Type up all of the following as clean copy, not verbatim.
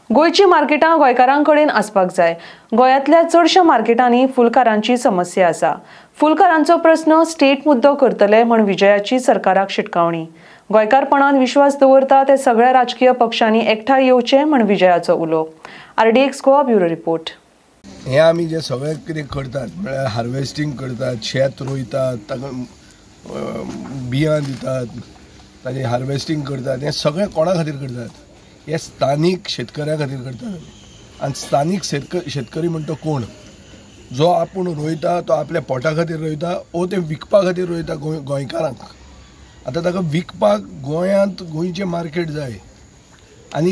गोंयची मार्केटां गोंयकारां कडेन आसपाक जाय. गोंयांतल्या चडश्या मार्केटांनी फुलकारांची समस्या आसा. फुलकारांचो प्रस्न स्टेट मुद्दो करतले म्हण विजयाची सरकाराक शिटकावणी. गोंयकारपणान विश्वास दवरता ते सगळ्या राजकीय पक्षांनी एकठांय येवचे म्हण विजयाचो उलो. RDX Goa bureau report. हे आमी जे सगळे कितें करतात म्हळ्यार हार्वेस्टींग करतात, शेत रोयतात, ताका बियां दितात, ताजें हार्वेस्टींग करतात, हें सगळें कोणा खातीर करतात? हे स्थानीक शेतकऱ्या खातीर करतात. आनी स्थानीक शेतकरी म्हणटा कोण? जो आपूण रोयता तो आपल्या पोटा खातीर रोयता ओ ते विकपा खातीर रोयता गोंयकारांक. आतां ताका विकपाक गोंयांत गोंयचें मार्केट जाय. आनी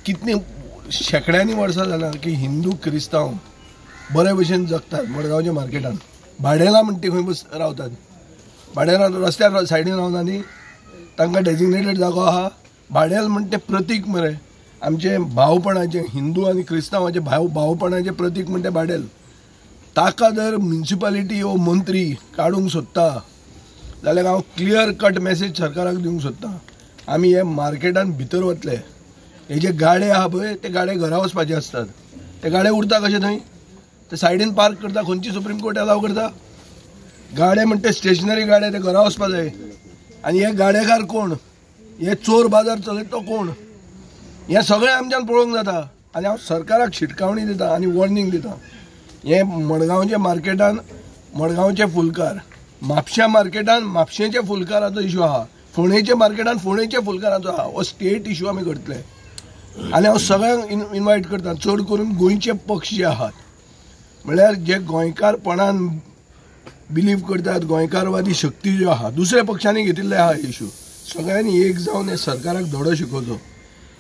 कितलीं शेंकड्यांनी वर्सां जालां की हिंदू क्रिस्तांव बरे भशेन जगतात मडगांवच्या मार्केटान. भाडेला म्हणटा खंय बस रावतात, भाडेला रस्त्यार सायडीन रावना न्ही, तांकां डेजिग्नेटेड जागो आहा. भाडेल म्हणटा तें प्रतीक मरे आमचें भावपणाचें, हिंदू आनी क्रिस्तांवाचें भावपणाचें प्रतीक म्हणटा भाडेल. ताका जर म्युनिसिपालिटी हो मंत्री काडूंक सोदता जाल्यार हांव क्लियर कट मॅसेज सरकाराक दिवंक सोदता, आमी हे मार्केटान भितर वतले. हे जे गाडे आहा पळय ते गाडे घरा वचपाचे आसतात, ते गाडे उरता कशे थंय? ते सायडीन पार्क करता. खंयची सुप्रीम कोर्ट अलाव करता? गाडे म्हणटे स्टेशनरी गाडे ते घरा वचपा जाय. आनी हे गाडेकार कोण? हे चोर बाजार चलयता तो कोण? हें सगळें आमच्यान पळोवंक जाता. आनी हांव सरकाराक शिटकावणी दिता आनी वॉर्निंग दिता, हें मडगांवच्या मार्केटान मडगांवचे फुलकार, म्हापश्या मार्केटान म्हापशेंचे फुलकाराचो इशू आहा, फोंडेच्या मार्केटान फोंडेच्या फुलकाराचो आहा. हो स्टेट इशू आमी करतले. आनी हांव सगळ्यांक इनवायट करता, चड करून गोंयचे पक्ष जे आहात म्हळ्यार जे गोंयकारपणान बिलीव करतात, गोंयकारवादी शक्ती ज्यो आहा, दुसऱ्या पक्षांनी घेतिल्ले आहा इशू, सगळ्यांनी एक जावन हे सरकाराक धडो शिकोवचो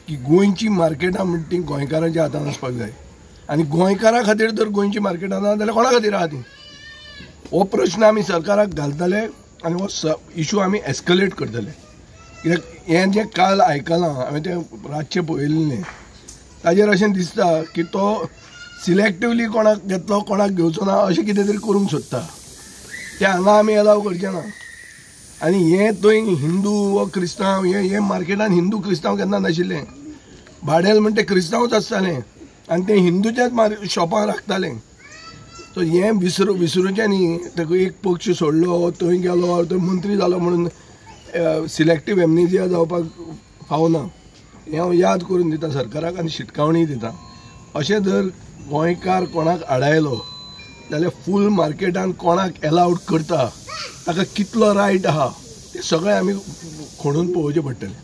की गोंयची मार्केटां म्हणटा ती गोंयकारांच्या हातान आसपाक जाय. आनी गोंयकारां खातीर जर गोंयची मार्केटां ना जाल्यार कोणा खातीर आहा ती? हो प्रश्न आमी सरकाराक घालतले आनी हो इशू आमी एस्कलेट करतले. कित्याक हें जें काल आयकलां हांवें, तें रातचें पळयल्लें, ताजेर अशें दिसता की तो सिलेक्टिवली कोणाक घेतलो कोणाक घेवचो ना अशें कितें तरी करूंक सोदता. तें हांगा आमी एलाव करचें ना. आनी हें थंय हिंदू वा क्रिस्तांव हे मार्केटान हिंदू क्रिस्तांव केन्ना नाशिल्लें. भाडेल म्हणटा ते क्रिस्तांवच आसतालें आनी ते हिंदूच्याच शॉपां राखतालें. सो हें विसरूचें न्ही. ताका एक पक्ष सोडलो, थंय गेलो, थंय मंत्री जालो म्हणून सिलेक्टीव एमनेजिया जावपाक फावना. हें हांव याद करून दिता सरकाराक आनी शिटकावणी दिता. अशें जर गोंयकार कोणाक आडायलो जाल्यार फूल मार्केटान कोणाक एलावड करता ताका कितलो रायट आहा तें सगळें आमी खोडून पळोवचें पडटलें.